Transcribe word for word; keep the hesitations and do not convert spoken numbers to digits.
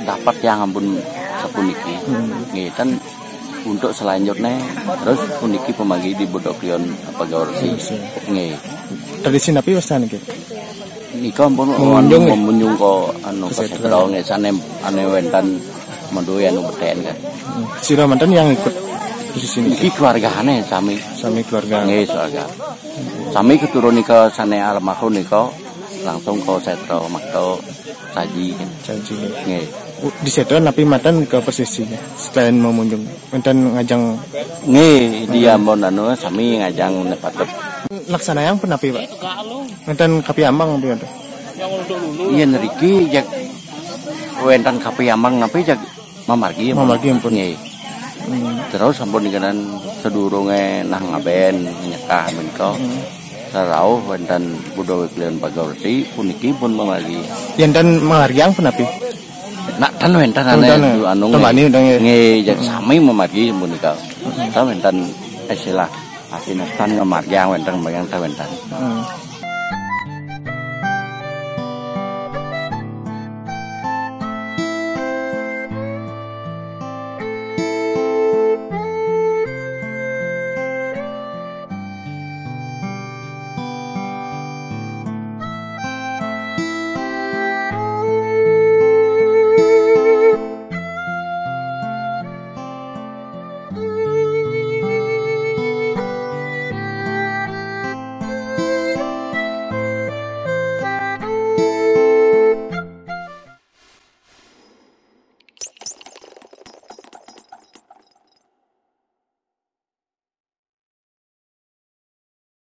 Dapat yang ampun sapuniki. Hmm. Nggih, ten untuk selanjutnya terus puniki pemagi di Budo Kliwon apa gaul sih. Iya, sih. Nggih. Tradisi napi wastani niki? Nika ampun memunjung, nggih? Memunjung kok anu kesetro nggih, sane ane wenten menduwe anu beten kan. Hmm. Sira manten yang ikut posisi niki? Niki keluargane sami. Sami keluarga. Nggih, keluarga. Sami keturun nika sane almarhum nika langsung ke setro makto saji kan. Saji. Nggih. Di setro napi manten ke posisi selain memunjung? Wenten ngajeng. Nggih, dia ampun anu sami ngajeng nepatep. Laksanayang punapi, Pak? Wenten kapiambang punapi? Iya nriki jak wenten kapiambang napi jak mamargi ampun. Mamargi ampun. Nggih. Hmm. Terus sampun dikenan sedurunge nah ngaben nyekah menika. Hmm. Sarauh wenten Budo Kliwon Pagaursi puniki pun mamargi. Yen ten mamargiang punapi? Nak ten wenten anu tembani wenten nggih. Nggih, jak sami mamargi punika. Hmm. Ten wenten istilah asina ten ngamargiang wenten mamargiang ten wenten. Hmm.